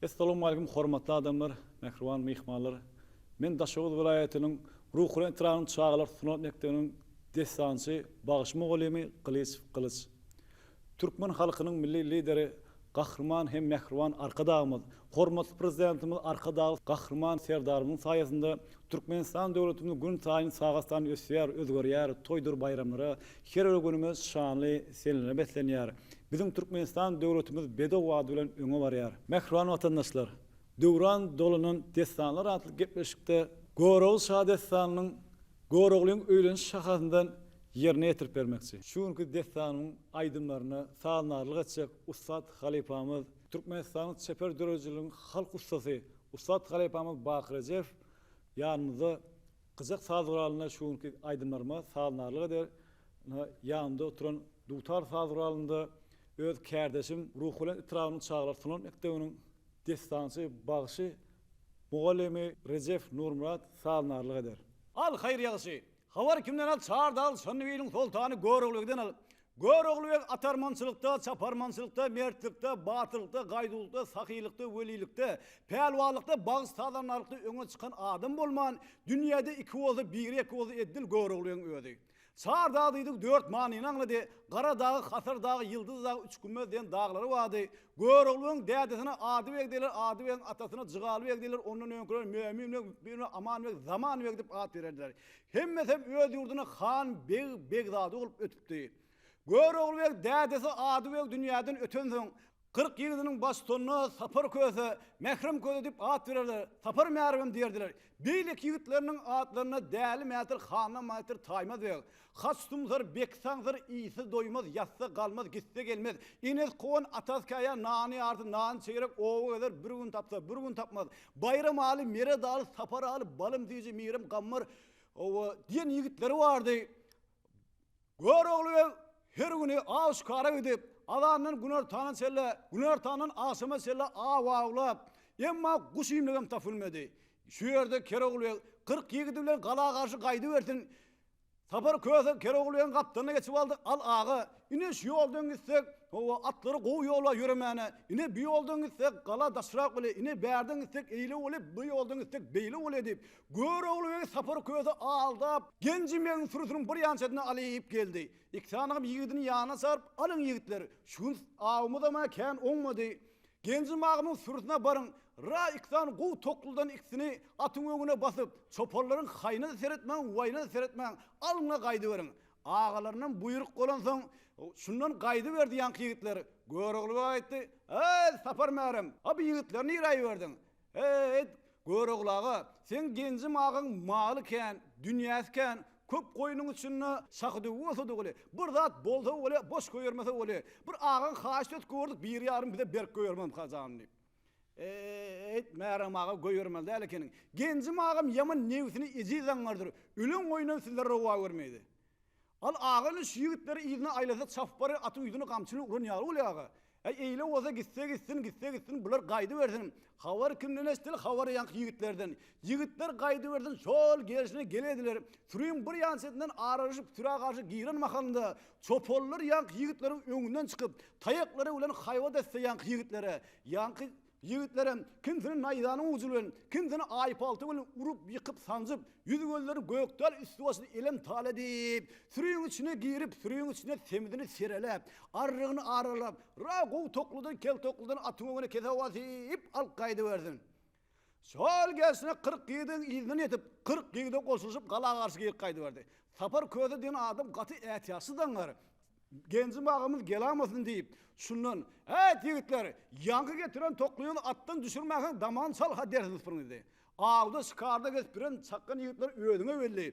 Essalawmaleýkum hormatly adamlar, mähriban myhmanlar. Men Daşoguz welaýatynyň Ruhubelent etrabynyň çagalar sungat mekdebiniň dessançy, bagşy mugallymy Gylyç Gylyç. Türkmen halkynyň Milli Lideri Gahryman hem mähriban Arkadagymyz, hormatly Prezidentimiz Arkadagly Gahryman Serdarymyzyň saýasynda Türkmenistan döwletimiz günsaýyn sagatsaýyn ösýär, özgerýär, toýdur baýramlara, her bir günümiz şanly senelere beslenýär. Biziň Türkmenistan döwletimiz bedew ady bilen öňe barýar. Mähriban watandaşlar! Döwran dolanan dessanlar atly gepleşikde Görogly şadessanynyň Göroglyň öýleniş şahasyndan ýerine ýetirip bermekçi. Şu günki dessanymyň aýdymlaryna sazandarlyk etjek ussat halypamyz, Türkmenistanyň çeper döredijiliginiň halk ussasy, ussat halypamyz Baky Rejepow ýanymyzda gyjak saz guralynda şu günki aýdymlaryma sazandarlyk eder. Ynha, ýanymda oturan dutar saz guralynda öz kärdeşim, Ruhubelent etrabynyň çagalar sungat mekdebiniň dessançy bagşy mugallymy Rejep Nurmyrat sazandarlyk eder. Al, haýyr-ýagşy! Habar kimden al, Çar dag Çandybiliň soltany Görogly begden al. Görogly beg atarmançylykda, çaparmançylykda, mertlikde, batyrlykda, gaýduwlykda, sahylykda, welilikde, pälwanlykda, bagşy-sazandarlykda öňe çykan adam bolman, dünýäde iki bolsa biri, ýeke bolsa eddil Görogly begiň özi. Çar dag diýdik, dört manyny aňlady. Gara dagy, Hasar dagy, Ýyldyz dagy, Üçgümmez diýen daglary bardy. Göroglynyň dädesine Ady beg diýerler, Ady begiň atasyna Jygaly beg diýerler, ondan öňküler Mömin beg, Mübin beg, Aman beg, Zaman beg diýip at bererdiler. Hemmesem öz ýurdunda han, beg, begzada bolup ötüpdi. Görogly beg dädesi Ady beg dünýäden ötensoň, 40 ýigidiniň baştutanyna Sapar köse, Mährem köse diýip at bererdiler, Sapar Mähremem diýerdiler. Beýleki ýigitleriniň atlaryna Däli Mätir, Hanna Mätir, Taýmaz beg, Haç Sumsar, Beki Saňsar, Iýse doýmaz, ýatsa galmaz, gitse gelmez, Enes kowan, Atas Käýa, Nany ýarty, Nany çeýrek, Oba gezer, bir gün tapsa, bir gün tapmaz, Baýram Aly, Meret Aly, Sapar Aly, Balym Süýji, Mirem Gammar, oba, diýen ýigitleri bardy. Görogly beg her güni aw-şikara gidip, azandan günortana çenli, günortandan agşama çenli aw awlap, emma guş iýmligem tapylmady. Şu ýerde Kerogly beg 40 ýigidi bilen gala garşy gaýdybersin. Sapar Köse Kerogly begiň gapdalyna geçip aldy, Al aga, ine şu ýoldan gitsek, hawa, atlary gowy ýol bar ýöremäne, ine bu ýoldan gitsek, gala daşrak bolýar, ine bärden gitsek eýle bolýar, bu ýoldan gitsek beýle bolýar diýip, Görogly begi Sapar Köse aldap, Genji begiň sürüsiniň bir ýan çetine alyp geldi. Iki sanygam ýigidini ýanyna çagyryp, Alyň ýigitler, şu gün awumyzam-a kän oňmady. Genjim agymyň sürüsine baryň, ra iki sany gowy tokludan ikisini atyň öňüne basyp, çopanlaryň haýyna-da seretmäň, waýyna-da seretmäň, alyň-da gaýdyberiň. Agalaryndan buýruk bolansoň, şundan gaýdyberdi ýaňky ýigitler. Görogly beg aýtdy, Äý, Sapar Märem, a bu ýigitleri nirä iberdiň? Heý, Görogly aga, seň Genjim agaň maly kän, dünýäsi kän, köp goýnuň içinde şahy döwi bolsa-da weli, bir zat bolsa weli, boş goýbermese weli, bir agaň haýyşt edip gördük, bir ýarym bize berip goýbermezmika janyny diýip. Eý, Märem aga goýbermeli däl ekeniň. Genjim agam ýaman nebsini ejiz zaňňardyr, ölen goýnam sizlere rowa görmeýdi. Al aga indi şu ýigitleri yzyna aýlasa çapyp barýar atyň ýüzüne gamçy bilen uran ýaly bolýar aga. Äý eýle bolsa gitse gitsin gitse gitsin bular gaýdybersin. Habar kimden eşitdil habary ýaňky ýigitlerden. Ýigitler gaýdybersin şol gelşine gelediler. Süriň bir ýan çetinden aralaşyp sürä garşy giren mahalynda çopanlar ýaňky ýigitleriň öňünden çykyp taýaklary bilen haýbat etse ýaňky ýigitlere. Ýaňky Ýigitlerem kimsini naýzanyň ujy bilen, kimsini aýpalta bilen urup, ýykyp, sanjyp, ýüz-gözleri gökdal, üsti-başyny elem-tal edip, süriň içine girip, süriň içine semizini sereläp, arrygyny aralap, ra gowy tokludan, kel tokludan atyň öňüne kese basyp alyp gaýdybersin. Şol gelşine 40 ýigidiň yzyndan ýetip, 40 ýigide goşulyşyp gala garşy girip gaýdyberdi. Sapar Köse diýen adam gaty ätiýaçsyz zaňňar. Genjim agamyz gelamasyn diýip, şundan, Äýt, ýigitler, ýaňky getiren toklyňyzy atdan düşürmäkäň damany çal-ha dersiňiz pyrňyzy. Awda, şikarda gezip ýören çakgan ýigitler özüňe belli.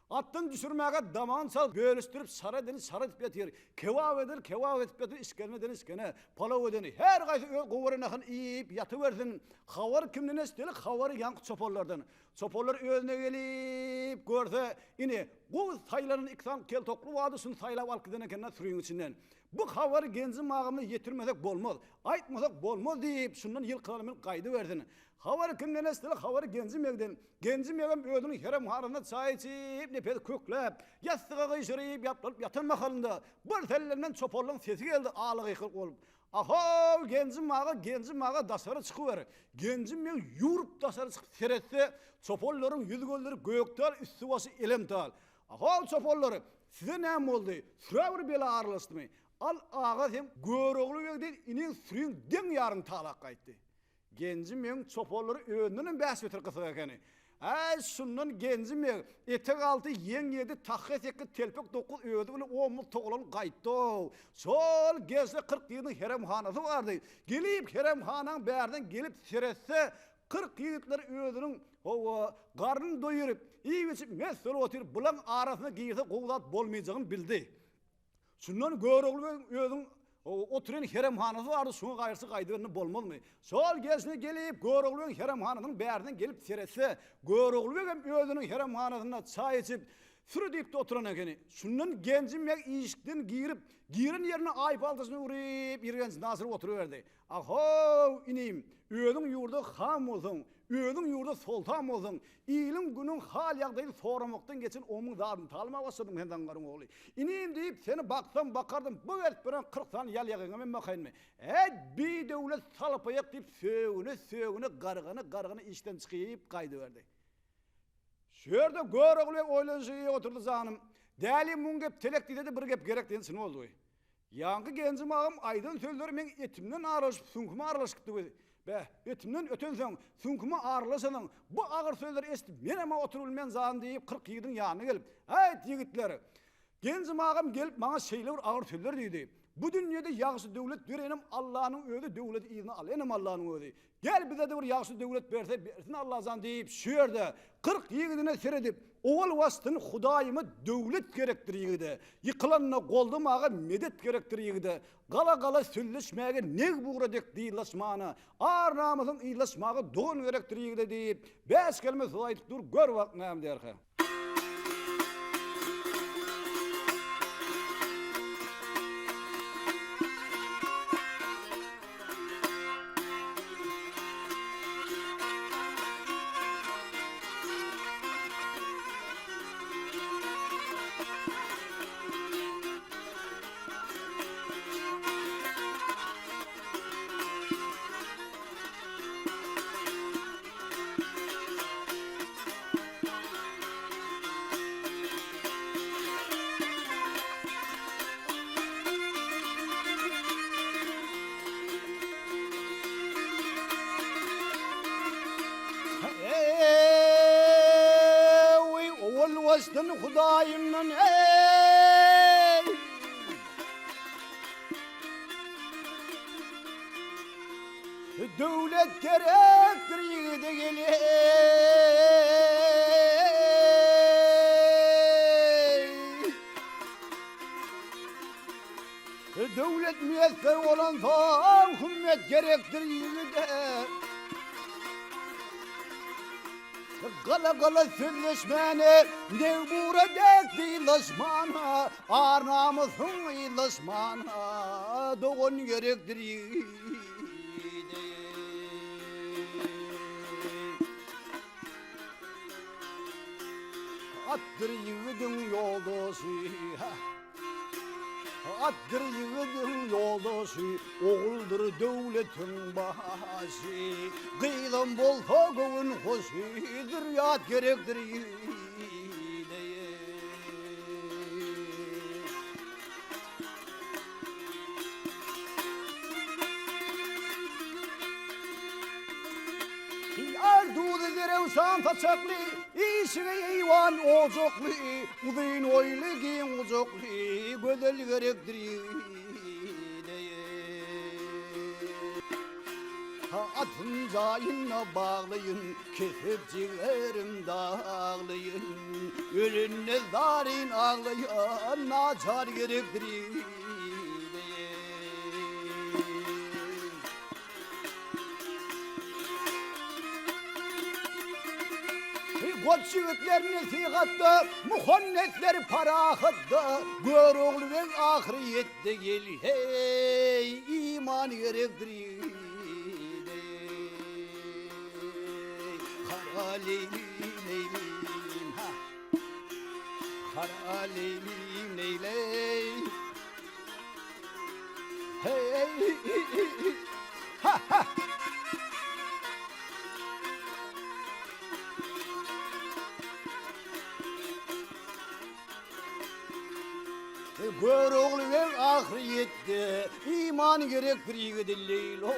Atdan düşürmäge damany çal, bölüşdirip şara edeni şara edip ýatyr, kebap edeni kebap edip ýatyr, işgene edeni işgene, palaw edeni, her gaýsy öz gowuran nahyny iýip ýatybersin. Habary kimden eşiteli, habary ýaňky çopanlardan. Çopanlar özüne gelip görse, ine, gowy saýlanan iki sany kel tokly bardy, şuny saýlap alyp giden eken-dä süriň içinden. Bu habary Genjim agamyza ýetirmesek bolmaz, aýtmasak bolmaz diýip, şundan ýylkylary münüp gaýdybersin. Habary kimden eşitdiler, habary Genjim begden. Genjim begem özüniň heremhanasynda çaý içip, nepesi kökläp, ýassyga gyşaryp, ýaplanyp ýatan mahalynda, bir sellenden çopanlaryň sesi geldi, aly gykylyk bolup. Ahow, Genjim aga, Genjim aga daşary çykyber. Genjim beg ýüwrüp daşary çykyp seretse, çopanlaryň ýüz-gözleri göktal, üsti-başy elemtal. Ahow, çopanlar, size näme boldy? Sürä bir bela aralaşdymy? Al aga sen Görogly begden iniň süriň deň ýaryny talap gaýtdy. Genji begiň çopanlary özündenem bäş beter gysyk ekeni. Äý, şundan Genji beg, etek alty, ýeň ýedi, tahýa sekiz, telpek dokuz, özi bilen on mul togalanyp gaýtdy-ow. Şol gelşine 40 ýigidiň heremhanasy bardy. Gelip, heremhanaň bärden gelip seretse, 40 ýigitler özüniň, hawa, garnyny doýuryp, iýip-içip mes bolup otyr, bulaň arasyna girse gowy zat bolmaýjagyny bildi. Şundan Görogly begiň özüniň oturan heremhanasy bardy, şoňa gaýrysy gaýdyberende bolmazmy? Şol gelşine gelip, Görogly begiň heremhanasynyň bärsinden gelip seretse, Görogly beg hem özüniň heremhanasynda çaý içip, süri diýip-de oturan ekeni. Şundan Genjim beg işikden girip, giren ýerine aýpaltasyny uryp, ýirgenjini asyryp oturyberdi. A-how, inim, özüň ýurda han bolsaň, özüň ýurda soltan bolsaň, iliň-günüň hal-ýagdaýyny soramakdan geçen omuň zadyny talama başladyň sen zaňňaryň ogly. Inim diýip, seni baksam bakardym, bu gelip beren 40 sany ýal-ýagyňa men bakaýynmy? Äý, bidöwlet salpaýak diýip, sögüne-sögüne, gargana-gargana işden çykyp gaýdyberdi. Şu ýerde Görogly beg oýlanyşyp oturdy, Janym, däli muň gep telek diýse-de bir gep gerek diýen çyn boldugy. Ýaňky Genjim agam aýdan sözleri meň etimden aralaşyp süňküme aralaşypdy we Bäh, etimden ötensoň, süňküme aralaşansoň, bu agyr sözleri eşidip menem-ä oturybilmen jan diýip 40 ýigidiň ýanyna gelip, Häýt, ýigitler! Genjim agam gelip maňa şeýle bir agyr sözler diýdi. Bu dünýede ýagşy döwlet berenem Allanyň özi, döwleti yzyna alanam Allanyň özi. Gel bize-de bir ýagşy döwlet berse bersin Allajan diýip şu ýerde 40 ýigidine seredip, owal başdan Hudaýyma döwlet gerekdir ýigide, ýykylanda goldamaga medet gerekdir ýigide, gala-gala sözleşmäge neg bugra dek dyzlaşmana, ar-namysyň yzlaşmaga dogan gerekdir ýigide diýip, bäş kelme söz aýdyp dur, gör bak näme diýerkä. Eý, owal başdan Hudaýymdan eý! Döwlet gerekdir ýigide gelin. Döwlet müýesser bolansoň hümmet gerekdir ýigide. Gala-gala sözleşmäne, Negbura dek dyzlaşmana, Ar-namysyň yzlaşmana, Dogan gerekdir ýigide. Atdyr ýigidiň ýoldaşy, Atdyr ýigidiň ýoldaşy, Oguldyr döwletiň başy. Gyzam bolsa göwün hoşy, Zürýat gerekdir ýigide. Ýar duzy zerewşan saçakly, Işigi eýwan ojakly, Uzyn oýly giň gujakly, Gözel gerekdir ýigide. Atyn jaýyna baglaýyn, Kesip jigerim daglaýyn, Ölende zaryn aglaýan, Naçar gerekdir ýigide. Goç ýigitler nesihatda, muhannesler parahatda, Görogly beg ahyry ýetdi gel, heý, iman gerekdir ýigide. Hara leýlim leýlim, ha. Hara leýlim leýleý. Heý! Ha ha! Görogly beg ahyry ýetdi, Iman gerek bir ýigide leýlo.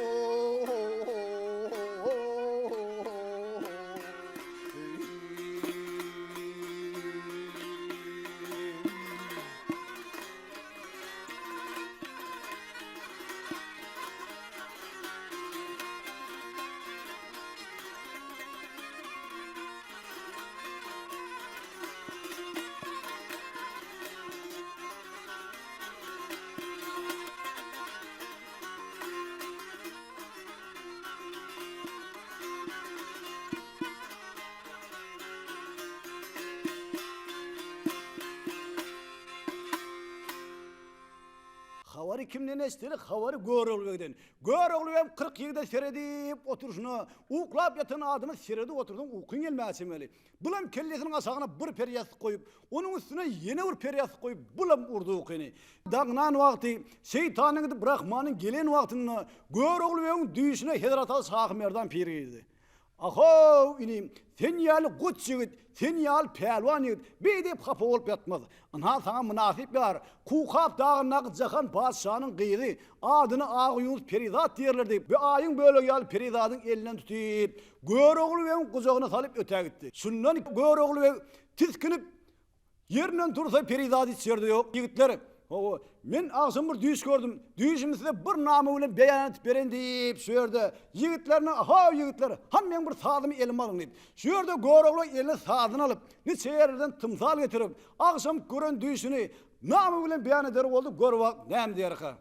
Habary kimden eşiteli? Habary Görogly begden. Görogly beg 40 ýigide seredip oturyşyna, uklap ýatan adama seredip otursaň ukyň gelmäge çemeli. Bulam kellesiniň aşagyna bir per ýassyk goýup, onuň üstüne ýene bir per ýassyk goýup, bulam urdy ukyny. Daňdan wagty, şeýtanyň gidip Rahmanyň gelen wagtynda Görogly begiň düýşüne Hezrataly Şahymerdan pir girdi. Ahow, inim, sen ýaly goç ýigit, sen ýaly pälwan ýigit beýdip hapa bolup ýatmaz. Ynha saňa mynasyp ýar, Kukap dagyndaky Jahan patyşanyň gyzy, adyna Agyýunus perizat diýerler diýip, bu aýyň bölegi ýaly perizadyň elinden tutyp, Görogly begiň gujagyna salyp ötägitdi. Şundan Görogly beg tisginip, Ýerinden tursa perizat hiç ýerde ýok. Ýigitler, Hawa, men agşam bir düýş gördüm. Düýşümi size bir nama bilen beýan edip bereýin diýip, şu ýerde ýigitlerine, Haw, ýigitler, hany meň bir sazymy elime alyň diýip, şu ýerde Görogly eline sazyny alyp, niçe ýerlerden tymsal getirip, agşam gören düýşüni nama bilen beýan eder boldy, gör bak, näme diýerka.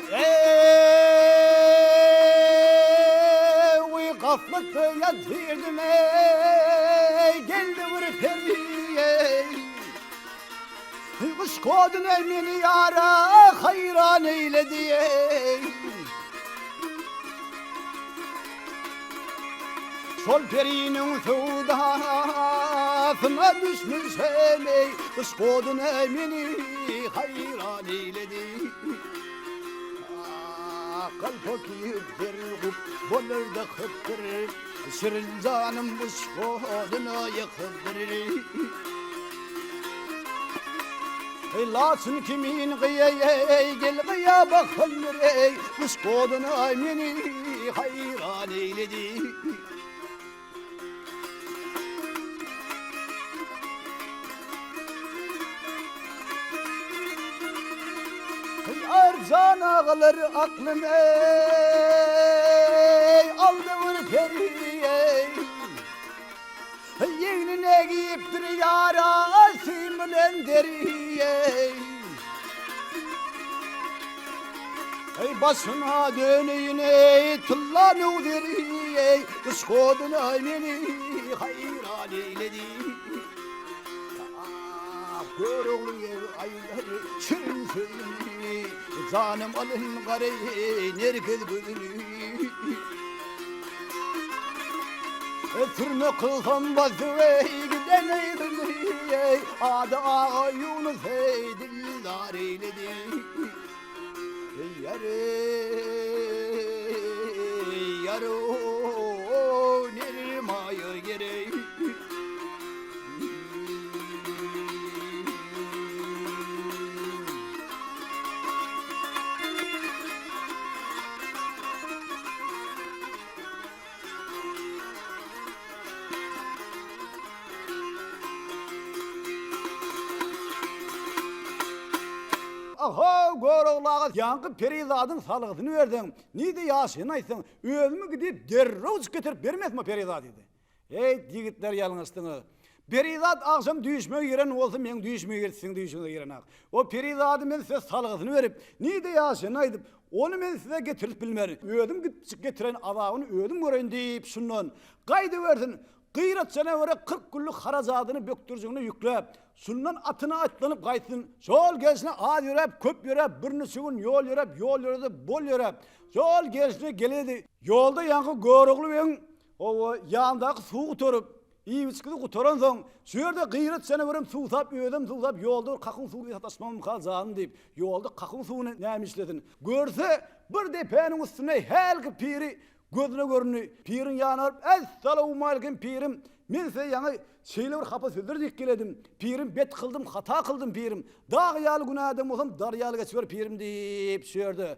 Eý, gaflatda ýatyrdym eý, geldi bir peri eý. Yşk oduna meni ýara haýran eýledi eý. Şol periniň söwdasyna düşmüşem eý, Yşk oduna meni haýran eýledi. Galpak geýip dergup bolar dakypdyr, Şirin janym yşk oduna ýakypdyr. Eý, laçyn kimin gyýa-eý, gel gyýa bakandyr, eý, Yşk oduna meni haýran eýledi. Eý, arjan agalar aklym, eý, aldy bir peri, eý. Egnine giýipdir ýara sim bilen deri eý. Eý başyna döneýin eý tylla nöwzeri eý Yşk oduna meni haýran eýledi. Ah, Görogly ýer aýlar şirin sözüni Janym alyn garaý nergiz gözüni. Sürme kylsam basyp eý giden yzyny eý Ady Aga Ýunus eý dildar eýledi Eý ýar eý ýar o maýa gereý Ahow, Görogly aga, ýaňky perizadyň salgysyny berseň, nirde ýaşaýanyny aýtsaň, özümi gidip derrewjik getirip bermesmi o perizady diýdi. Heýt, ýigitler, ýalňyşdyňyz. Perizat agşam düýşüme giren bolsa, meň düýşüme girdi, siziň düýşüňize girenak. O perizady men size salgysyny berip, nirde ýaşaýanyny aýdyp, ony men size getirip bilmerin. Özüm gidip getireýin, azabyny özüm göreýin diýip, şundan gaýdybersin. Gyrat janawere 40 günlük harajadyny bökdürjigine ýükläp, şundan atyna atlanyp gaýtsyn. Şol gelşine az ýöräp, köp ýöräp, birniçe gün ýol ýöräp, ýol ýörese bol ýöräp, şol gelşine geledi. Ýolda ýaňky Görogly begiň Hawa, ýandaky suwy gutaryp, iýip-içgisi gutaransoň, şu ýerde Gyrat janawerem suwsap, özem suwsap, ýolda bir kakyň suwuny sataşmamyka janym diýip, ýolda kakyň suwuny näme işlesin. Görse, bir depäniň üstünde hälki piri gözüne göründi. Piriň ýanyna baryp, Essalawmaleýkim, pirim, men size ýaňy şeýle bir hapa sözler diýip geledim. Pirim, bet kyldym, hata kyldym, pirim. Dag ýaly günä eden bolsam, dar ýaly geçiber, pirim diýip, şu ýerde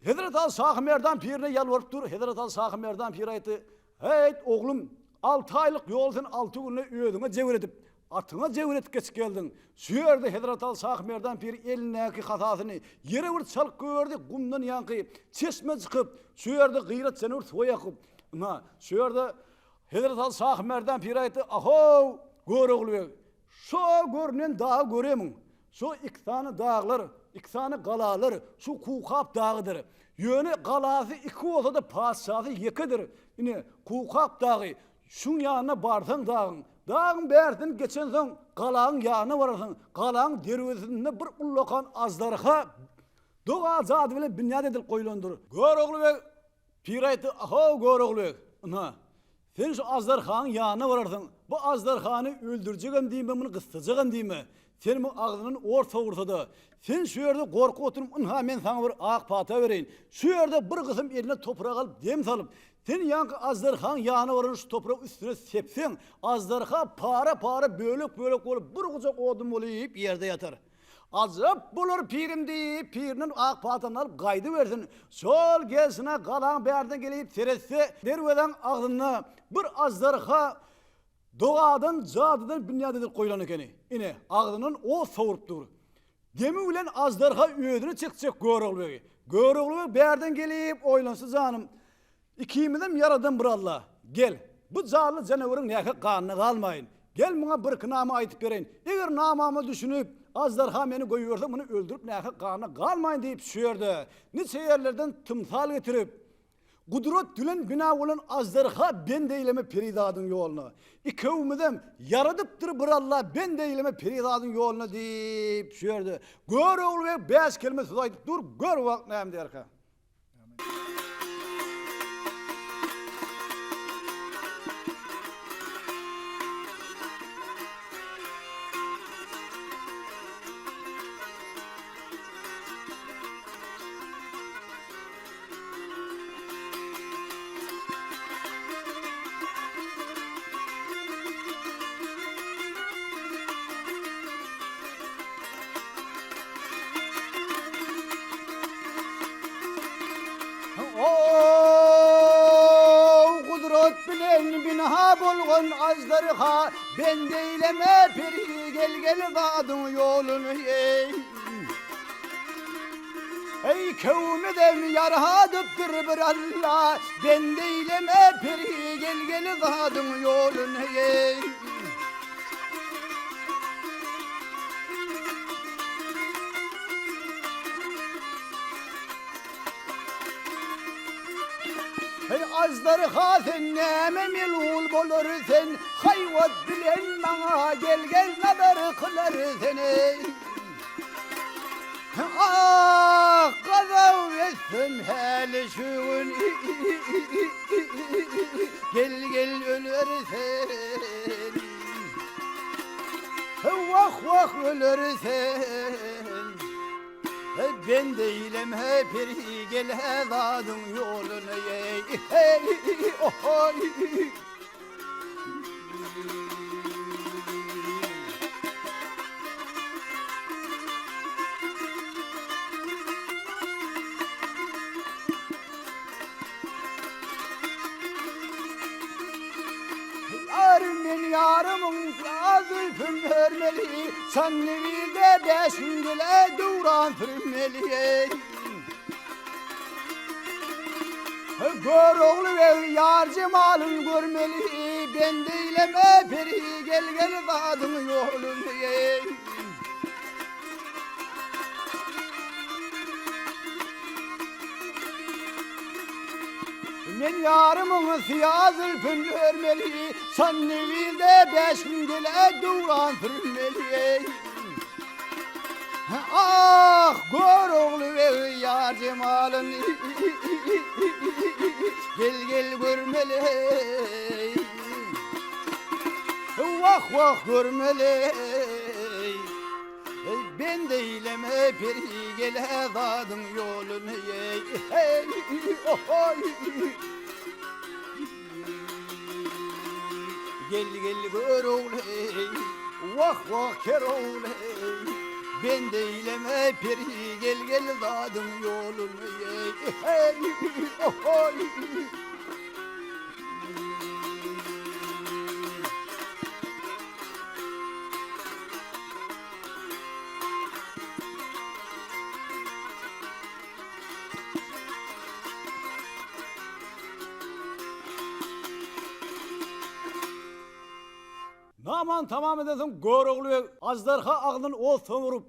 Hezret Aly Şahy Merdan pirine ýalbaryp dur. Hezret Aly Şahy Merdan pir aýtdy, Heýt, oglum, alty aýlyk ýoly sen alty günde özüňe jebir edip, atyňa jebir edip geçip geldiň. Şu ýerde Hezret Aly Şahy Merdan pir elindäki hasasyny ýere bir çalyp goýberdi, gumdan ýaňky çeşme çykyp, şu ýerde gyrat jenewür suwa ýakyp, ynha, şu ýerde Hezret Aly Şahy Merdan pir aýtdy, Ahow, Görogly beg, şo görnen dagy göremiň? Şu iki sany daglar, iki sany galalar şu Kukap dagydyr. Ýöne galasy iki bolsa-da patyşasy ýekedir. Ine, Kukap dagy, şuň ýanyna barsaň dagyň, dagyň bärsinden geçensoň galaň ýanyna bararsyň. Galaň derwezesinde bir ullakan aždarha doga jady bilen binýat edilip goýlandyr. Görogly beg Pir aýtdy, Ahow, Görogly beg, ynha, sen şu aždarhanyň ýanyna bararsyň. Bu aždarhany öldürjegem diýme, muny gyssajagam diýme. Sen muň agzyndan ot sowursa-da, sen şu ýerde gorkup oturyp, ynha, men saňa bir ak pata bereýin. Şu ýerde bir gysym eline toprak alyp, dem salyp, sen ýaňky aždarhaň ýanyna baran şu topragy üstüne sepseň, aždarha para-para, bölek-bölek bolup, bir gujak odun bolup ýerde ýatar. Ajap bolar pirim diýip, pirinden ak patany alyp gaýdybersin. Şol gelsine galaň bärden gelip seretse, derwezaň agzynda bir aždarha dogadan, jadydan binýat edilip goýlan ekeni. Ine, agzyndan ot sowrup dur. Demi bilen aždarha özüne çekjek Görogly begi. Görogly beg bärden gelip oýlansa janym, Ikimizem ýaradan bir Alla. Gel, bu janly janaweriň nähak ganyna galmaýyn. Gel muňa birki nama aýdyp bereýin. Eger namama düşünip, aždarha meni goýberse, muny öldürip nähak ganyna galmaýyn diýip şu ýerde niçe ýerlerden tymsal getirip, gudrat bilen bina bolan aždarha bend eýleme perizadyň ýoluna. Ikewimizem ýaradypdyr bir Alla bend eýleme perizadyň ýoluna diýip şu ýerde Görogly beg bäş kelime söz aýdyp dur, gör wagt näme diýerkä. Ow, gudrat bilen bina bolgan aždarha, Bend eýleme peri, gel-gel zadyň ýoluny eý. Eý, köwmüdem ýaradypdyr bir Alla, Bend eýleme peri, gel-gel zadyň ýoluny eý. Heý aždarha sen näme melul bolar sen Haýbat bilen maňa gel gel nazar kylar sen eý Ah gazap etsem häli şu gün Gel gel öler sen Wah wah öler sen Ben değilim he peri gel he zadyň ýoluna ey hey ohoy. Ýarym men ýarymyň zülpün örmeli, Çandybilde bäş gün gele döwran sürmeli. Görogly beg ýar jemalyn görmeli. Bende eýleme peri gel gel zadyň ýoluny eý. Men ýarymyň syýa zülpün örmeli, Çandybilde bäş gün gele döwran sürmeli eý. Ah, Görogly beg ýar jemalyn Gel gel görmeli eý. Wah wah görmeli eý. Eý bende eýleme peri gele zadyň ýoluny eý heý ohoý. Gel gel Görogly eý wah wah Kerogly eý bende eýleme peri gel gel zadyň ýoluny eý heý ohoý. Namany tamam edensoň Görogly beg aždarha agzyndan ot soňuryp,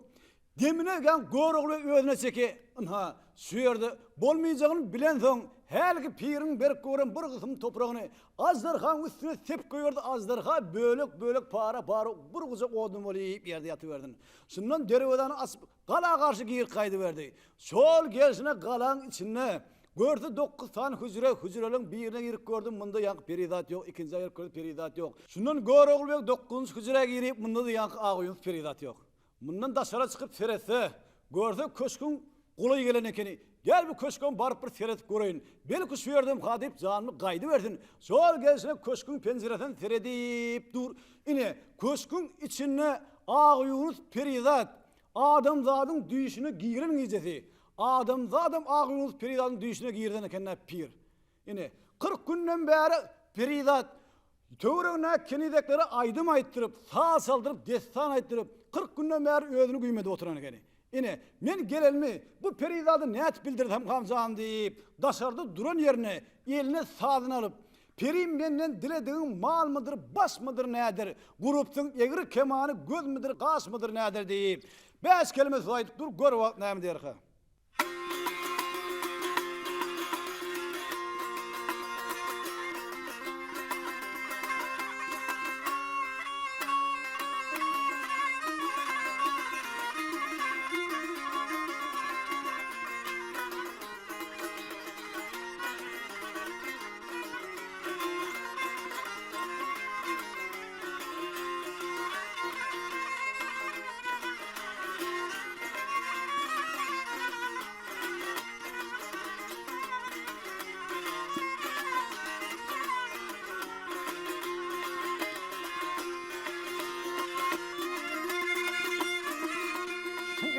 Demine gän Görogly özüne çeke, ynha, şu ýerde bolmaýjagyny bilensoň, hälki piriň berip gören bir gysym topragyny aždarhaň üstüne sepip goýberdi, aždarha bölek-bölek, para-para bir gujak odun bolup ýerde ýatyberdi. Şundan derwezäni açyp, gala garşy girip gaýdyberdi. Şol gelşine galaň içinde görse dokuz sany hüjre, hüjreleriň birine girip gördi, munda ýaňky perizat ýok, ikinjä girip gördi, perizat ýok. Şundan Görogly beg dokuzynjy hüjrä girip, munda-da ýaňky Agöýüňiz perizat ýok. Mundan daşara çykyp seretse, görse köşgüň golaý gelen ekeni. Gel bu köşgem baryp bir seredip göreýin. Belki şu ýerdemka diýip janymy gaýdybersin. Şol gelşine köşgüň penjiresinden seredip dur. Ine, köşgüň içinde Agýunus perizat adamzadyň düýşüne giren gijesi. Adamzadam Agýunus perizadyň düýşüne girden eken-dä pir. Ine, 40 günden bäri perizat Töweregindäki kenizeklere aýdym aýtdyryp, saz çaldyryp, dessan aýtdyryp, 40 günden bäri özüni güýmedip oturan ekeni. Ine, men gelenimi bu perizada nädip bildirsemkam jan diýip, daşarda duran ýerine eline sazyny alyp, Perim menden diledigiň malmydyr, başmydyr nädir, gurupsyň egri kemany gözmüdir, gaşmydyr nädir diýip, bäş kelime söz aýdyp dur, gör wagt näme diýerkä.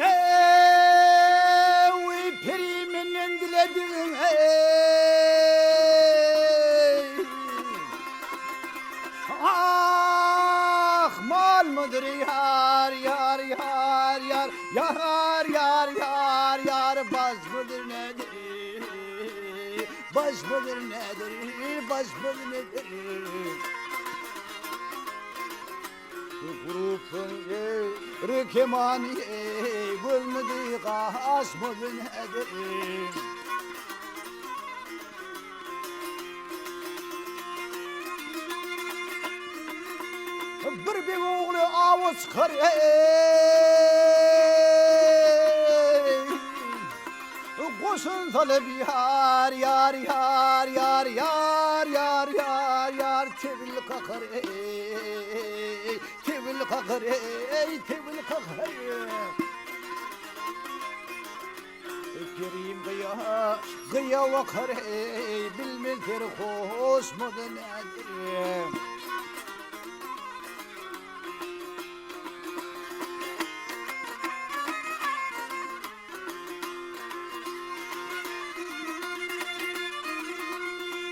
Eý, peri menden diledigiň, eý. Ah, malmydyr ýar, ýar, ýar, ýar, ýar, ýar, ýar, ýar, başmydyr nedir, başmydyr nedir, başmydyr nedir. Gurupsyň ey, kemany ey, gözmüdi gaşmydy nedir. Bir beg ogly awa çykar eý. Goşun salyp ýar ýar ýar ýar ýar ýar ýar ýar tebil kakar eý. Tebil kakar eý tebil kakar. Kerim gyýa, gyýa bakar eý, bilmez serhoşmydy nädir.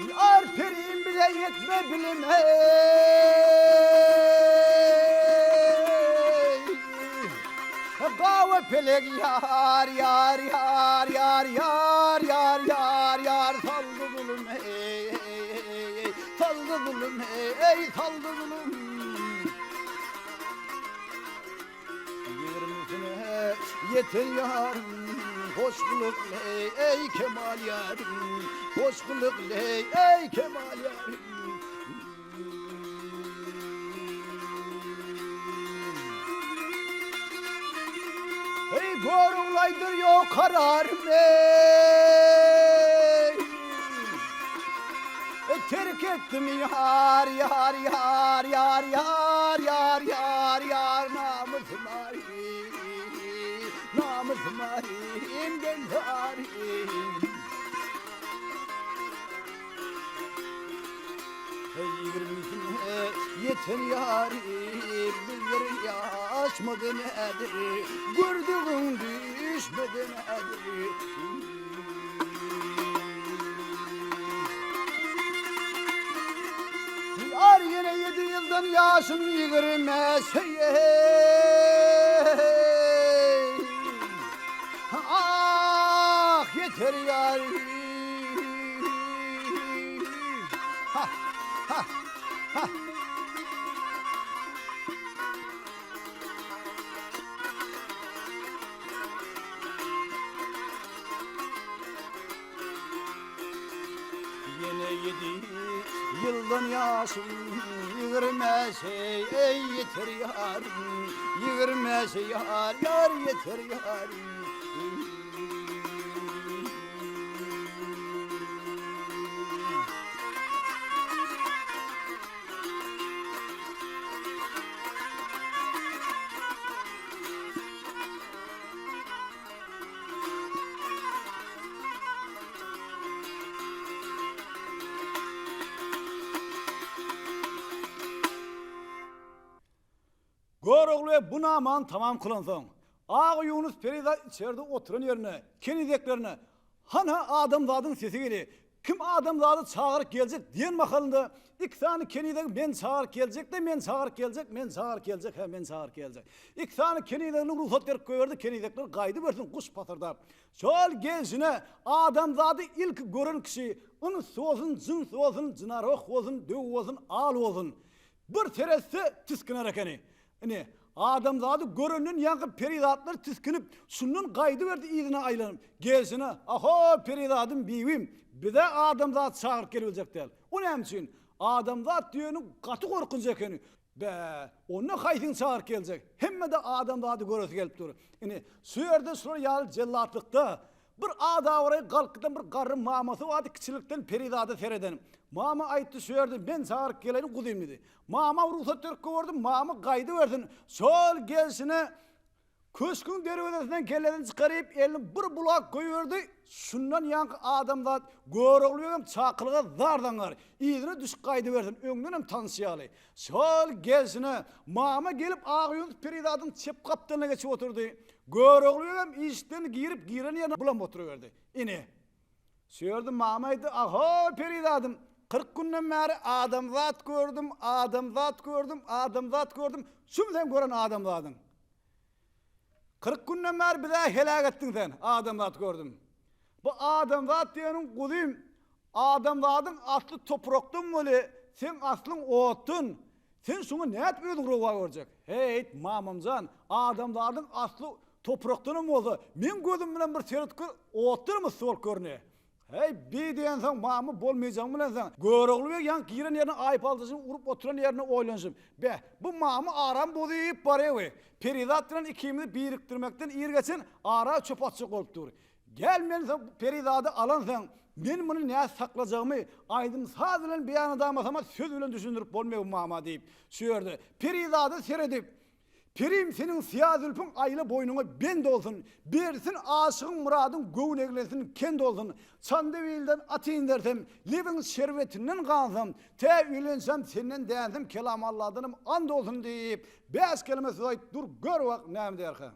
Ýar perim bize ýetme bilim eý. Gawa pelek ýar ýar ýar ýar ýar ýar ýar ýar saldy zulum eý saldy. zulum eý, saldy zulum. Ýigrimisine ýeten ýarym, hoş gylykly eý, Kemal ýarym, hoş gylykly eý, Kemal ýarym. Eý, Görogly aýdyr ýok kararym eý. Terk etdim ýar, ýar, ýar, ýar, ýar, ýar, ýar, ýar, namysym arym, namysym arym, gelse arym. Ýigrimisine ýeten ýarym, bir ýaşmady nädir, gördügiň düşmedi nädir. Ýar ýene ýedi ýyldan ýaşym ýigrimä şeýe. Ah, ýeter ýarym. Ha, ha, ha. Ýene ýedi ýyldan ýaşym ýigrimä şeý, eý, ýeter ýarym, ýigrimä şeý, ýar, ýar, ýeter ýarym. Görogly bu namany tamam kylansoň, Agaýunus perizat içerde oturan ýerine, kenizeklerine, Hanha adamzadyň sesi gelýär, kim adamzady çagyryp geljek diýen mahalynda iki sany kenizegi men çagyryp geljek-de, men çagyryp geljek, men çagyryp geljek, hä, men çagyryp geljek. Iki sany kenizegini rugsat berip goýberdi, kenizekler gaýdybersin guş pasyrdap. Şol gelşine adamzady ilki gören kişi yns bolsun, jyns bolsun, jynaroh bolsun, döw bolsun, al bolsun. Bir seretse tisginer ekeni. Ine, adamzady görenden ýaňky perizatlar tisginip, şundan gaýdyberdi yzyna aýlanyp. Gelşine, Aho, perizadym, bibim, bize adamzat çagyryp gelibiljek däl. O näme üçin? Adamzat diýeniň gaty gorkunç ekeni. Bä, onda haýsyňy çagyryp geljek? Hemme-de adamzady göresi gelip dur. Ine, şu ýerde şular ýaly jellatlykda Bir adabraý galkydan bir garry mamasy bardy kiçilikden perizada sereden. Mama aýtdy şu ýerde men çagyryp geleýin guzym diýdi. Mama rugsat berip goýberdi mama gaýdybersin. Şol gelşine köşgüň derwezesinden kellesini çykaryp elini bir bulak goýberdi. Şundan ýaňky adamzat Görogly begem çakylyga zar zaňňar. Yzyna düşüp gaýdybersin öňdenem tanyş ýaly. Şol gelşine mama gelip Agýunus perizadyň çep gapdalyna geçip oturdy. Görogly begem işikden girip giren ýerine bulam oturyberdi. Ine, şu ýerde mama aýtdy, Ahoý, perizadym, 40 günden bäri adamzat gördüm, adamzat gördüm, adamzat gördüm, şumy sen gören adamzadyň? 40 günden bäri biz-ä heläk etdiň sen, adamzat gördüm. Bu adamzat diýeniň guzym, adamzadyň asly toprakdan weli, seň aslyň otdan. Sen şuňa nädip özüň rowa görjek? Heýt, mamamjan, adamzadyň asly toprakdanam bolsa, meň gözüm bilen bir seret gör, otdanam yssy bolup görünýär. Heý, beý diýensoň, mama bolmaýjagyny bilensoň, Görogly beg ýaňky giren ýerine aýpaltasyny urup oturan ýerinde oýlanyşyp, Beh, bu mama aram bozup barýa we. Perizat bilen ikimizi birikdirmekden ir geçen ara çöp atjak bolup dur. Gel men soň perizady alansoň, men muny nädip saklajagymy aýdym-saz bilen beýan edamasam-a söz bilen düşündirip bolmaýa bu mama diýip, şu ýerde perizada seredip, Perim seniň syýa zülpüň aýla boýnuňa bend olsun, bersin aşygyň myradyň göwün eglensin kend olsun, Çandybilden at indersem, lebiň şerbetinden gansam, tä öýlensem senden dänsem kelam Alladanam and olsun diýip, bäş keleme söz aýt dur gör bak näme diýerkä.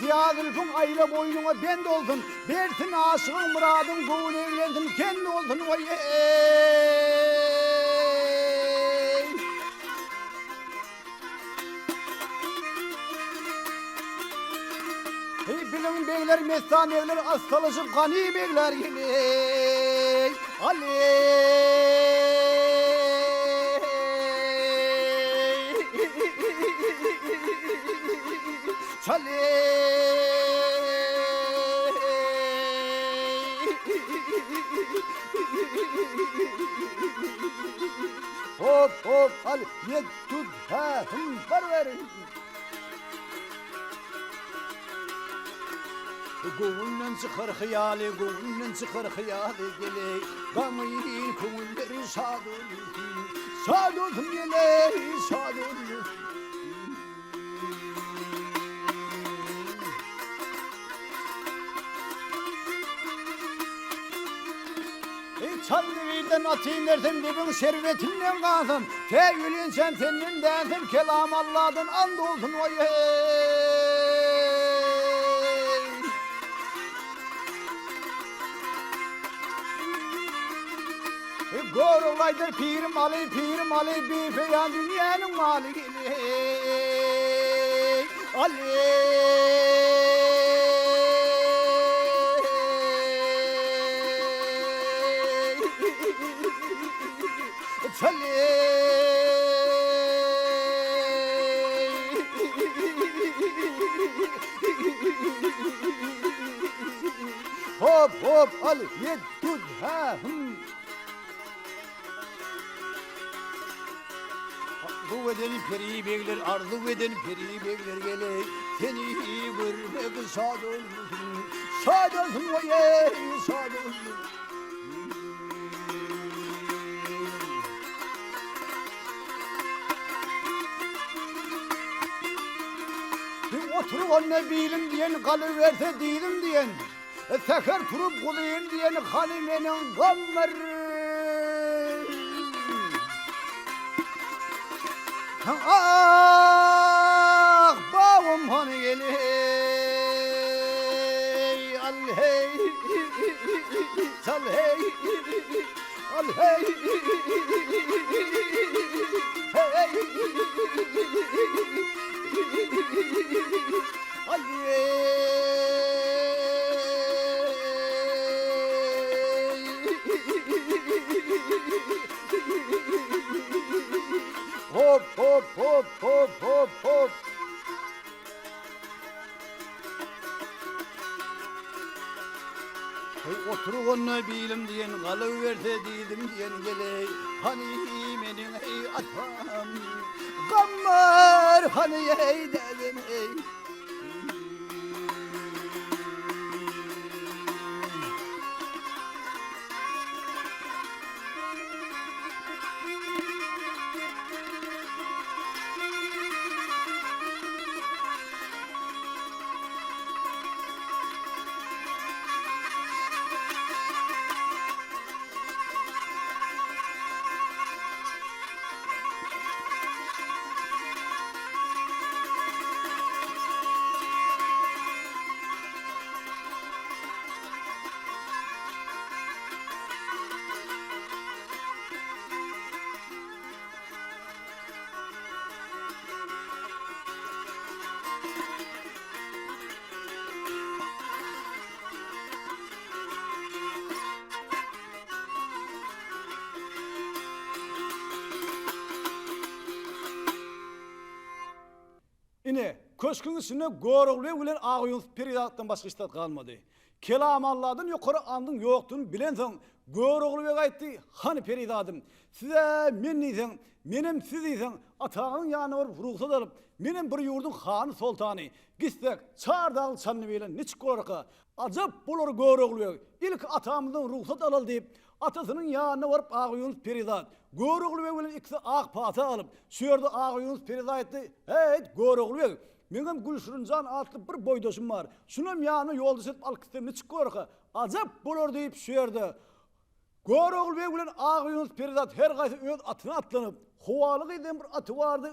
syýa zülpüň aýla boýnuňa bend olsun, Bersin aşygyň myradyň göwün eglensin kend olsun oý eý. Heý biziň begler messan begler assalaşyp gany begler geleý aleý. Hop hop al ýet tut hä hym bar ber. Göwünden çykar hyýaly göwünden çykar hyýaly geleý gamgyn köňülleri şad olsun şad olsun geleý şad olsun. Eý, çal birden atyn bersem, lebiň şerbetinden gansam, tä ölinçäm senden dänsem, kelam Alladan and olsun, oý-eý! Görogly aýdar pirim Aly, pirim Aly, bipeýan dünýäniň maly geleý, Aly. Çaly. Hop, hop, al, ýet, tut, hä, hüm. Arzuw eden peri begler, arzuw eden peri begler geleý, seni görmek şad olsun, şad olsun oý-eý, şad olsun. Bir oturyp onda bilim diýen, galyberse diýdim diýen. Säher turup guzym diýen hany meniň gammar. Ah, babam hany geleý, al hey, çal hey, al hey, hey. Hop hop hop hop hop hop. Hey oturup onda bilim diýen galyberse diýdim diýen geleý hany meniň eý atam gammar hany eý dädem eý. Ine, köşgüň içinde Görogly beg bilen Agaýunus perizatdan başga hiç zat galmady. Kelamalladan ýokary andyň ýokdugyny bilensoň, Görogly beg aýtdy, Hany perizadym, siz-ä men diýseň, menem siz diýseň, ataňyzyň ýanyna baryp rugsat alyp, menem bir ýurduň hany-soltany, gitsek, çar dagyň çanyny bilen niçik bolarka? Ajap bolar Görogly beg, ilki atamyzdan rugsat alaly diýip, atasynyň ýanyna baryp Agaýunus perizat, Görogly beg bilen ikisi ak pata alyp, şu ýerde Agaýunus perizat aýtdy, Heýt, Görogly beg, meňem Gülşirinjan atly bir boýdaşym bar, şunam ýanyma ýoldaş edip alyp gitsem niçik bolarka? Ajap bolar diýip, şu ýerde Görogly beg bilen Agaýunus perizat her gaýsy öz atyna atlanyp, Howaly gyz diýen bir aty bardy.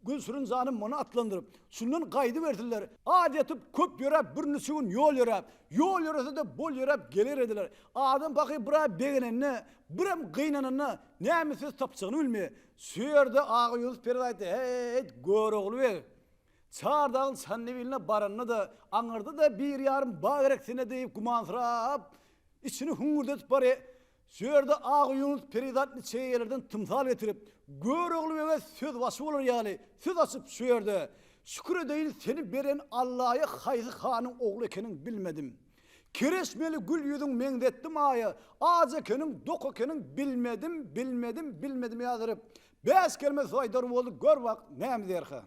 Gülşirin jany muny atlandyryp, şundan gaýdybersinler. Az ýatyp, köp ýöräp, birniçe gün ýol ýöräp, ýol ýörese-de bol ýöräp geler ediler. Adam pahyr bir-ä begenende, birem gynananda näme söz tapjagyny bilmeýär. Şu ýerde Agaýunus peri aýtdy, Heý-eýt, Görogly beg! Çardagyň Çandybiline baranda-da, aňyrda-da bir ýarym ba gerek sene diýip gümansyrap, içini hüňňürdedip barýar. Şu ýerde Agaýunus perizat niçeýelerden tymsal getirip, Görogly bege sözbaşy bolar ýaly söz açyp şu ýerde, Şükür edeýin seni beren Allaýa haýsy hanyň ogly ekeniň bilmedim. Kereşmeli gül ýüzüň meňzetdim aýa, Aj ekeniň, dok ekeniň bilmedim, bilmedim, bilmedim ýazyryp, bäş kelme söz aýdar boldy, gör bak, näme diýerkä.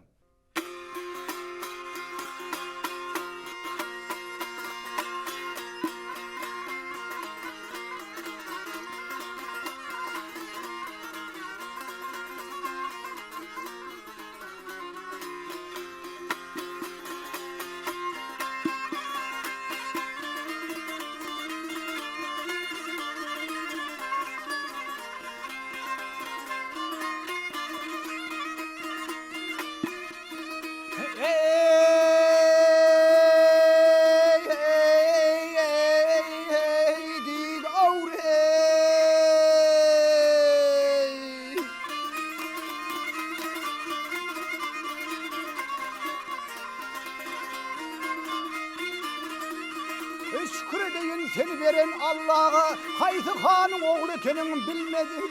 Şükür edeýin seni beren Allaga, Haýsy hanyň ogly ekeniň bilmedim.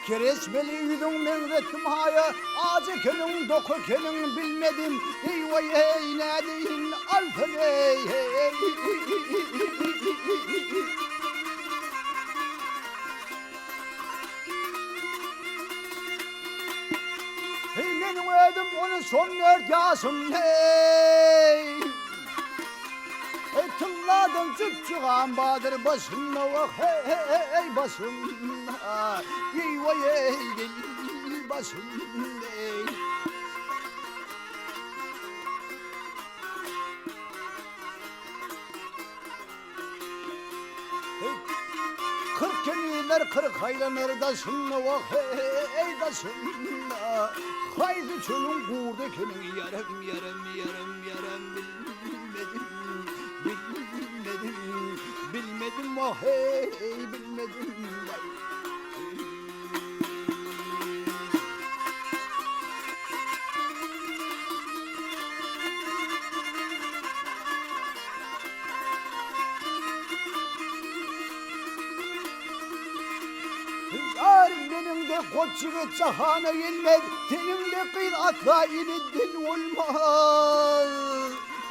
Kereşmeli ýüzüň meňzetdim haýa, Ajy ekeniň, dok ekeniň bilmedim. Eý-waý eý, nädeýin, alsam eý, eý. Heý, meniň özüm on üç-on dört ýaşym, heý. Heý, tylladan jüpjügam bardyr başymda, wah, heý, başymda. Eý-waý, eý, gel başym, eý. 40 kenizler 40 aýlanar daşynda wah eý daşynda Haýsy çölüň gurdy ekeniň ýarym ýarym ýarym ýarym bilmedim bilmedim bilmedim wah eý bilmedim waý. Ýar meniň-de goç ýigit jahana gelmez, Seniň-de gyz asla ili dil bolmaz.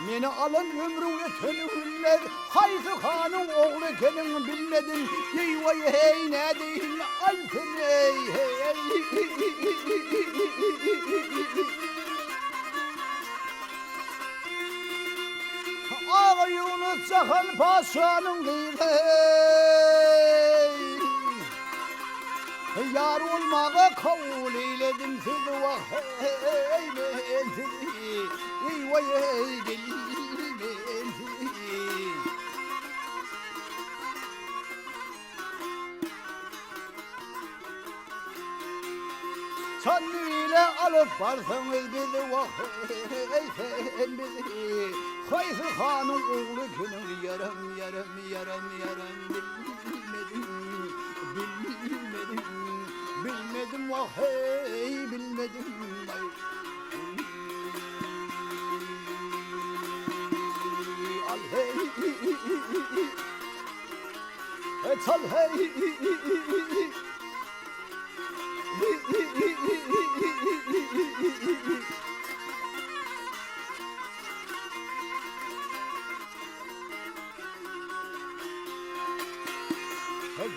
Meni alan ömrüň öteni gülmez, Haýsy hanyň ogly ekeniň bilmedim, Eý-waý heý nädeýin al sen eý heý. Agaýunus Jahan patyşanyň gyzy. Ýar bolmaga kabul eýledim sizi wah eý men sizi eý waý eý gelin men sizi. Çandybile alyp barsaňyz bizi wah eý sen bizi Haýsy hanyň ogly ekeniň ýaram ýaram ýaram ýaram bilmedim bilmedim bilmedim wah eý bilmedim aý Al hey Çal hey. Hey,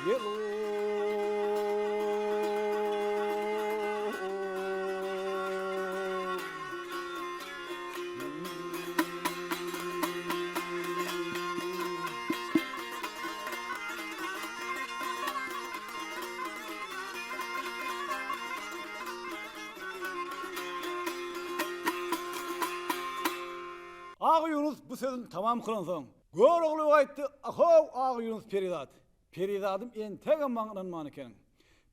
Agaýunus bu sözüni tamam kylansoň, Görogly aýtdy, Ahow, Agaýunus perizat! Perizadym entegem maňa ynanman ekeniň.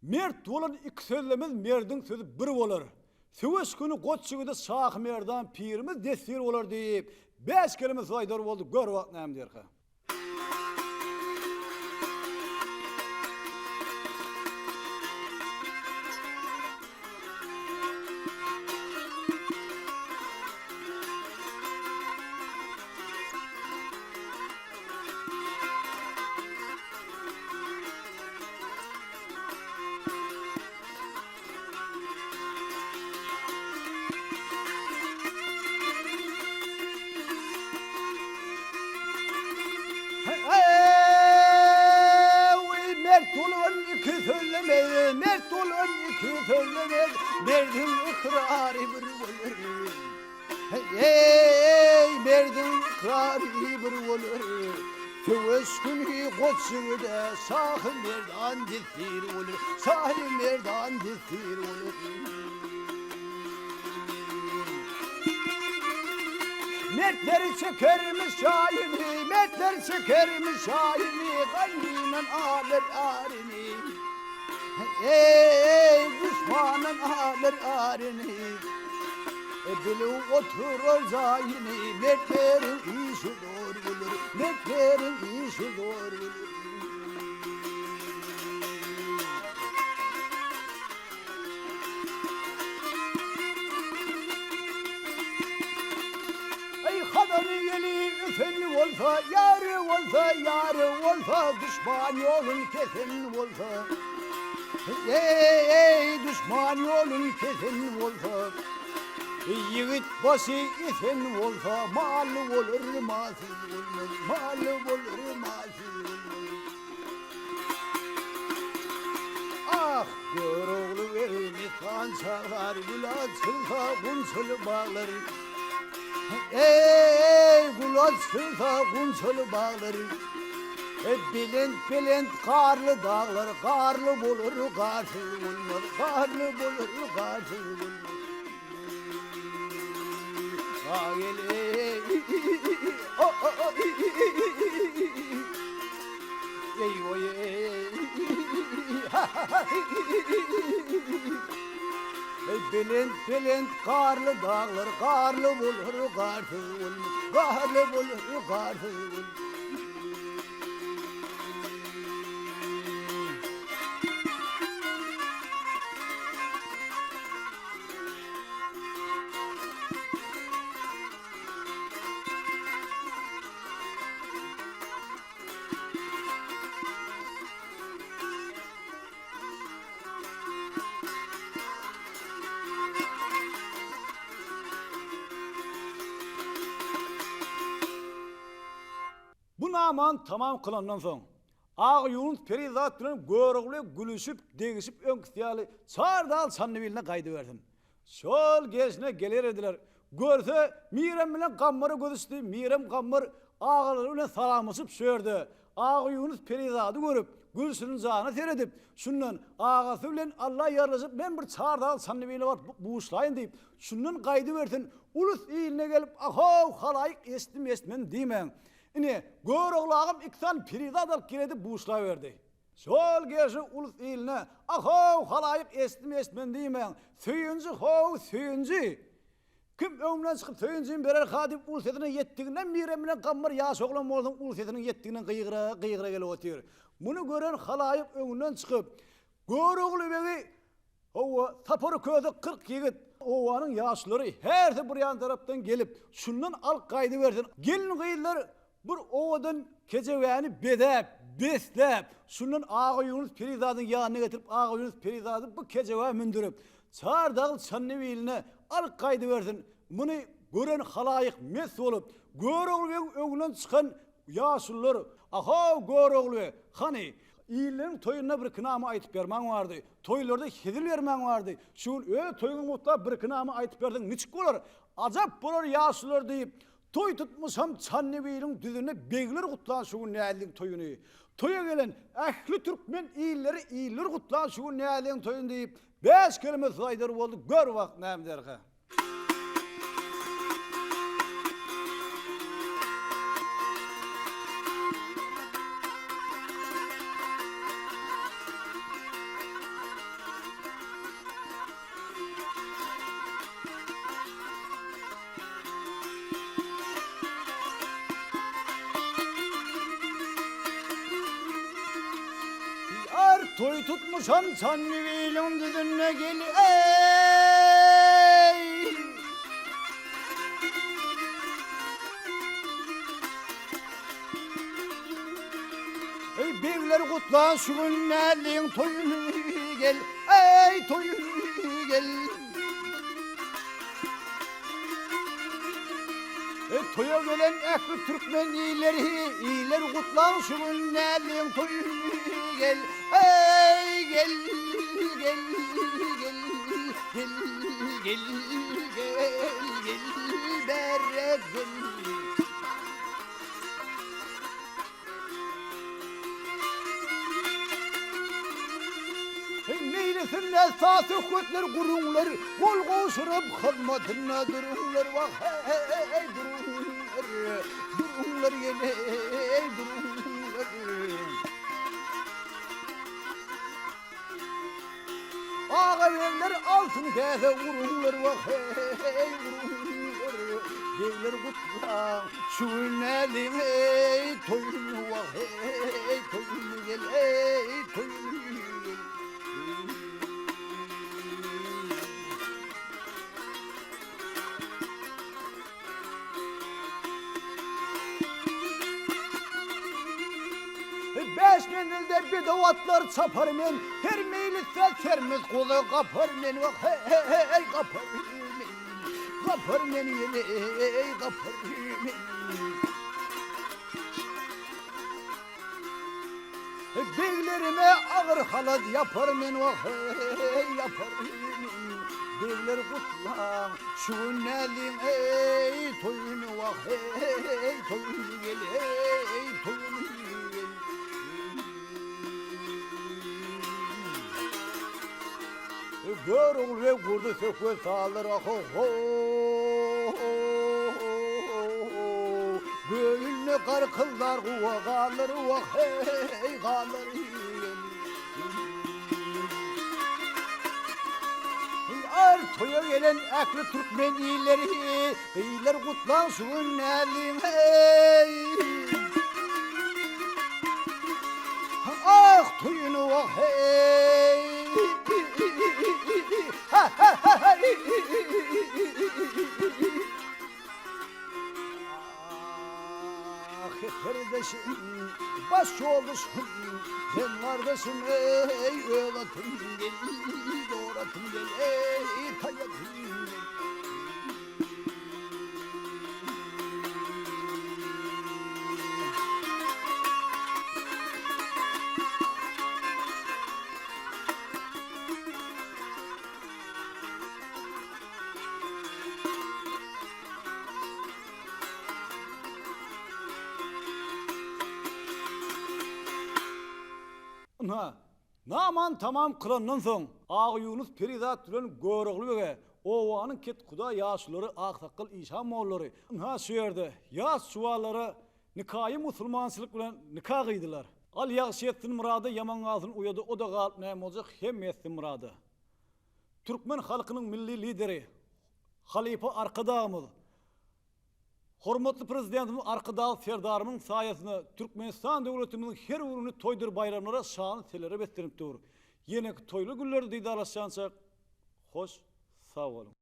Mert bolan iki sözlemez merdiň sözi bir bolar. Söweş güni goç ýigide Şahy Merdan pirimiz dessir bolar diýip, bäş keleme söz aýdar boldy, gör wagt näme diýerkä. Mert bolan iki sözlemez, mert bolan iki sözlemez, merdiň ykrary bir bolar. Eý, merdiň ykrary bir bolar. Söweş güni goç ýigide Şahy Merdan desir bolar, Şahy Merdan desir bolar. Mertler çekermiş şaýyny, mertler çekermiş şaýyny, Gaýynam alar aryny. Eý, duşmanam alar aryny. Bilip oturar jaýyny, mertleriň işi zor bolar, mertleriň işi zor bolar. Eý, Hazar ýeli ösen bolsa, ýary bolsa, ýary bolsa, duşman ýolun kesen bolsa. Eý, duşman ýolun kesen bolsa, ýigit başy esen bolsa, mally bolar, malsyz bolmaz, mally bolar, malsyz bolmaz. Ah, Görogly beg mestan çaglar, gül açylsa gunçaly baglar. Eý, gül açylsa gunçaly baglar. Belent-belent garly daglar, garly bolar, garsyz bolmaz, garly bolar, garsyz bolmaz. Belent-belent garly daglar, garly bolar, garsyz bolmaz, garly bolar, garsyz bolmaz. Bu namany tamam kylandan soň, Agýunus perizat bilen Görogly gülüşip, degişip öňküsi ýaly çar dal Çandybiline gaýdybersin. Şol gelşine geler ediler. Görse, Mirem bilen Gammara gözi düşdi. Mirem Gammar agalary bilen salamlaşyp şu ýerde. Agaýunus perizady görüp, Gülşirin jana seredip, şundan agasy bilen Alla ýarlaşyp, men bir çardagyl Çandybile baryp buşlaýyn diýip, şundan gaýdybersin. Ulus iline gelip, Ahow, halaýyk eşitdim-eşitmedim diýmäň. Ine, Görogly agam iki sany perizat alyp geledi buşlaberdi. Şol gelşi ulus iline, A-how, halaýyk eşitdim-eşitmedim diýmäň, söýünji how, söýünji! Kim öňümden çykyp söýünjimi berer-ha diýip ul sesine ýetdiginden Mirem bilen Gammar ýaş oglan bolsaň ul sesiniň ýetdiginden gygyra, gygyra gelip otyr. Muny gören halaýyk öňünden çykyp, Görogly begi Hawa, Sapar köse 40 ýigit, obanyň ýaşululary hersi bir ýan tarapdan gelip, şundan alyp gaýdybersin. Gelin-gyzlar bir owadan kejebäni bezäp, besläp, şundan Agaýunus perizadyň ýanyna getirip, Agaýunus perizady bu kejebä mündürip, Çardagyl Çandybiline alyp gaýdybersin. Muny gören halaýyk mes bolup, Görogly begiň öňünden çykan Ýaşulular, A-how, Görogly, hany, illeriň toýunda birki nama aýtyp bermäň bardy, toýlarda hezil bermäň bardy, şu gün öz toýuňy gutlap birki nama aýtyp berseň niçik bolar, ajap bolar ýaşulular diýip, toý tutmuşam Çandybiliň düzünde begler gutlan şu gün Näzliň toýuny. Toýa gelen ähli türkmen illeri iller gutlan şu gün Näzliň toýuny diýip, bäş keleme söz aýdar boldy, gör bak näme derka. Toý tutmuşam Çandybiliň düzünde gel eý. Eý begler gutlan şu gün näzliň toýuny gel eý toýuny gel. Eý toýa gelen ähli türkmen illeri iller gutlan şu gün näzliň toýuny gel eý gel gel gel gel gel gel gel bärek gel. Meýlisinde saz-söhbetler guruňlar, Gol gowşuryp hyzmatynda duruňlar, Wah, he-eý, duruňlar, duruňlar ýene-eý, duruňlar. Aga begler altyn käse uruňlar wah heý uruňlar begler gutlaň şu gün näliň eý toýuny wah heý toýuny gel eý toýuny gel. Bäş menzilde bedew atlar çapar men, Her meýlisde sermiz guzy gapar men, Wah-he-he-eý, gapar men, Gapar men ýene-eý, gapar men. Beglerime agyr halat ýapar men wah-eý, ýapar men. Begler gutlaň, şu gün näzliň eý, toýuny wah-eý, toýuny gel eý, toýuny gel. Görogly beg gurdy söhbet saldyr ho-ho. Göwnüne garkyldar guwa galar wah-heý galar. Ar toýa gelen ähli türkmen illeri, Gyzlar gutlaň şu gün näzliň heý. Ah toýuny wah heý. Ha ha ha ha. Ah kardeşim, baş ýoldaşym, hem gardaşym eý, öz atym gel, dor atym gel eý, taý atym gel. Ynha, Naman tamam kylandan soň, Agaýunus perizat bilen Görogly bege, obanyň kethuda ýaşululary, aksakgal işan mollary, ynha şu ýerde, ýaş çuwallara nikaýy musulmançylyk bilen nika gyýdylar. Al ýagşy ýetsin myrada, ýaman galsyn uýada, o-da galyp näme boljak, hemme ýetsin myrada. Türkmen halkynyň Milli Lideri, halypa Arkadagymyz, Hormatly Prezidentimiz Arkadag Serdarymyň saýasynda Türkmenistan döwletimiziň her bir güni toýdur baýramlara, şanly senelere beslenip dur. Ýeneki toýly günlerde didarlaşýançak, hoş sag boluň!